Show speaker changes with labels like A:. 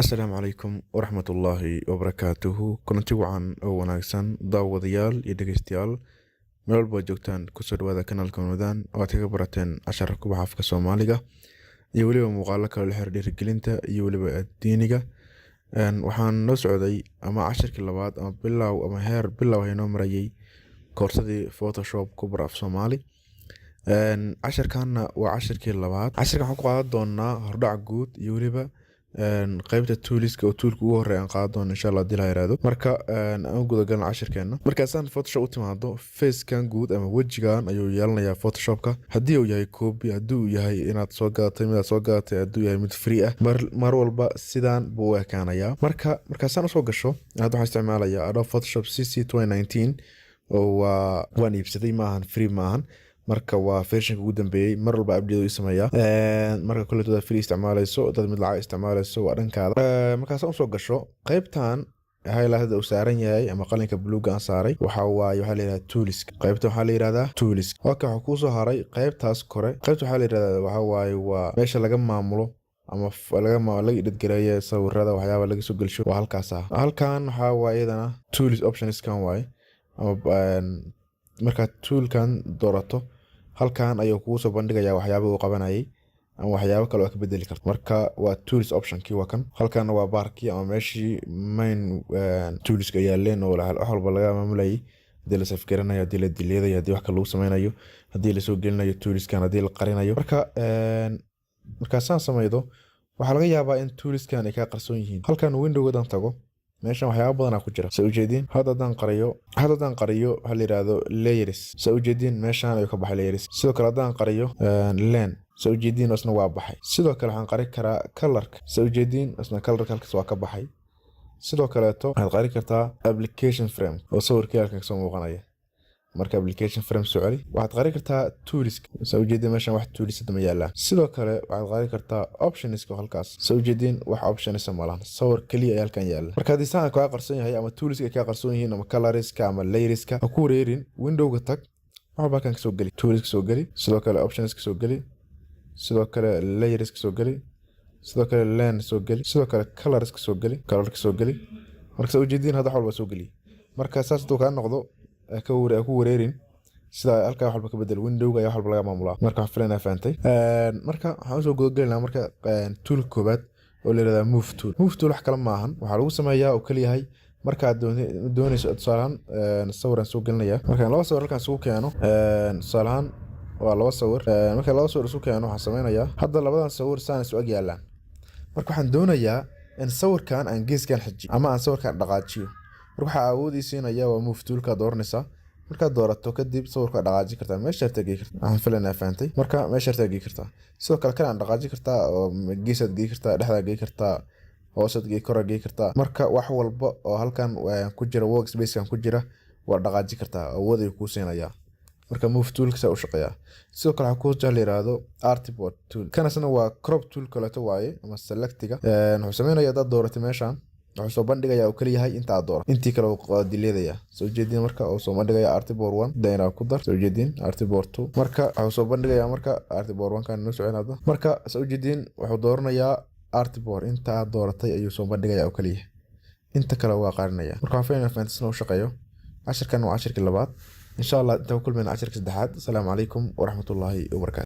A: Asalaamu calaykum waraxmatullaahi wabarakaatuhu. Kulanti wacan oo wanaagsan, daawadayaal iyo dhegeystayaal, meel walba aad joogtaan. Kusoo dhawaada kanaalka Wadaan oo aad kaga barateen casharka kubaxa afka Soomaaliga iyo weliba muuqaalo kale la xiriira dhiirigelinta iyo weliba diiniga. Waxaan noo socday ama cashirkii labaad ama bilow ama heer bilow ayaa marayay koorsadii Photoshop ku bar af Soomaali. Cashirkanna waa cashirkii labaad. Cashirkan waxaan ku qaadan doonaa hordhac guud iyo weliba qaybta toolska, oo toolka ugu horeeya aan qaadan doono, insha Allah, hadii la yiraahdo. Marka aan u guda galno cashirkeena. Markaasaan Photoshop u timaado, facekan guud ama wejigan ayuu yeelanayaa Photoshopka. Haddii uu yahay copy, haddii uu yahay inaad soo gadatay mid aad soo gadatay, haddii uu yahay mid free ah, mar walba sidaan buu u ekaanayaa. Marka markaasaan usoo gasho, hadda waxaan isticmaalayaa Adobe Photoshop CC 2019 oo waan iibsaday, maahan free maahan. Marka waa versionka ugu dambeeyey, mar walba update uu sameeyaa. Marka kule dad free isticmaalayso, dad mid lacag isticmaalayso, waa dhankaada. Markaasaan usoo gasho, qaybtan highlight hadda uu saaran yahay ama qalinka buluuga aan saaray waxa waaye, waxaa la yidhahdaa toolska. Qaybta waxaa la yidhahdaa toolska. Okay, waxaa kuusoo haray qaybtaas kore. Qaybta waxaa la yidhahdaa, waxa waaye, waa meesha laga maamulo ama laga edit gareeyo sawirada, waxyaaba laga soo gelsho waa halkaas ah. Halkan waxaa waaye iyadana tools optionskan waaye, ama markaad toolkan doorato, halkan ayuu kugu soo bandhigayaa waxyaaba uu qabanayay ama waxyaabo kale oo ka bedeli karto. Marka waa tools optionkii, waa kan. Halkanna waa baarkii ama meeshii main toolska yaaleen oo wax walba laga maamulayay, haddii la save garanayo, haddii la dileedayo, haddii wax kale lagu sameynayo, haddii lasoo gelinayo toolskan, haddii la qarinayo. Marka markaasaan sameydo, waxaa laga yaabaa in toolskan ay kaa qarsoon yihiin. Halkan windowgadan tago, meeshan waxyaaba badanaa ku jira, sa ujeediin. Hadda haddaan qariyo waxaa la yidhaahdo layers, sa ujeediin, meeshan ayuu ka baxay layers. Sidoo kale haddaan qariyo len, sa ujeediin, isna waa baxay. Sidoo kale waxaan qari karaa colorka, sa ujeediin, isna colorka halkaas waa ka baxay. Sidoo kaleeto waxaad qari kartaa application frame oo sawirkii halkan kasoo muuqanaya. Marka application frame soo celi. Waxaad qari kartaa toolska, sa ujeediin, meeshan wax tools hadda ma yaalaan. Sidoo kale waxaad qari kartaa optionska halkaas, sa ujeediin, wax options ma lahan, sawir keliya ayaa halkan yaala. Marka haddii saan kaa qarsoon yahay ama toolska ay kaa qarsoon yihiin ama colorska ama layerska, ha ku wareerin. Windowga tag, waxba halkan kasoo geli, toolska soo geli, sidoo kale optionska soo geli, sidoo kale layerska soo geli, sidoo kale len soo geli, sidoo kale colorska soo geli, colorka soo geli. Marka sa ujeediin, hadda wax walba soo geli. Marka saas hadduu kaa noqdo, ha ku wareerin. Sida halkaa wax walba ka bedel, windowga ayaa wax walba laga maamulaa. Marka waxaan filaynaa fahantay. Marka waxaan usoo gudagelinaa marka tool koobaad oo la yihahdaa move tool. Move tool wax kale maahan, waxaa lagu sameeyaa oo keliyahay markaad dooneyso. Tusaale ahaan sawiraan soo gelinaya. Markaan laba sawir halkaan isugu keeno, tusaale ahaan waa laba sawir, markaan laba sawir isu keeno, waxaan sameynayaa hadda labadan sawir saan isu ag yaalaan. Marka waxaan doonayaa in sawirkan aan geeskan xijiyo ama aan sawirkan dhaqaajiyo. Marka waxaa awood ii siinaya waa move toolka. Dooranaysaa, markaad doorato kadib, sawirka dhaqaaji kartaa, meesha hartaa gey kartaa. Waxaan filaynaa fahantay. Marka meesha hartaa gey kartaa. Sidoo kale kan aan dhaqaaji kartaa oo geesaad gey kartaa, dhexdaa gey kartaa, hoosaad gey, koraa gey kartaa. Marka wax walba oo halkan ku jira, workspacekan ku jira, waa dhaqaaji kartaa, awood ayuu kuu siinayaa. Marka move toolka saa u shaqeeyaa. Sidoo kale waxaa ku la yiraahdo artboard tool. Kanasna waa crop tool kaleeto waaye ama selectiga. Wuxuu sameynaya, haddaad dooratay meeshan, wuxuu soo bandhigayaa uu kaliyahay inta aad doorato, intii kale uu dileedaya, soo jeedin. Marka uu soo bandhigaya artboard one dayna ku dar, soo jeedin, artboard two. Marka wuxuu soo bandhigayaa, marka artboard one kan noo socon hadda. Marka soo jeedin, wuxuu dooranayaa artboard, inta aad dooratay ayuu soo bandhigayaa oo kaliya, inta kale waa qarinaya. Marka waxaan filaynaa fahantisna u shaqeeyo. Cashirkan waa cashirkii labaad. Insha Allah intaan ku kulmayna cashirka saddexaad, asalaamu calaykum waraxmatullaahi wabarakaatu.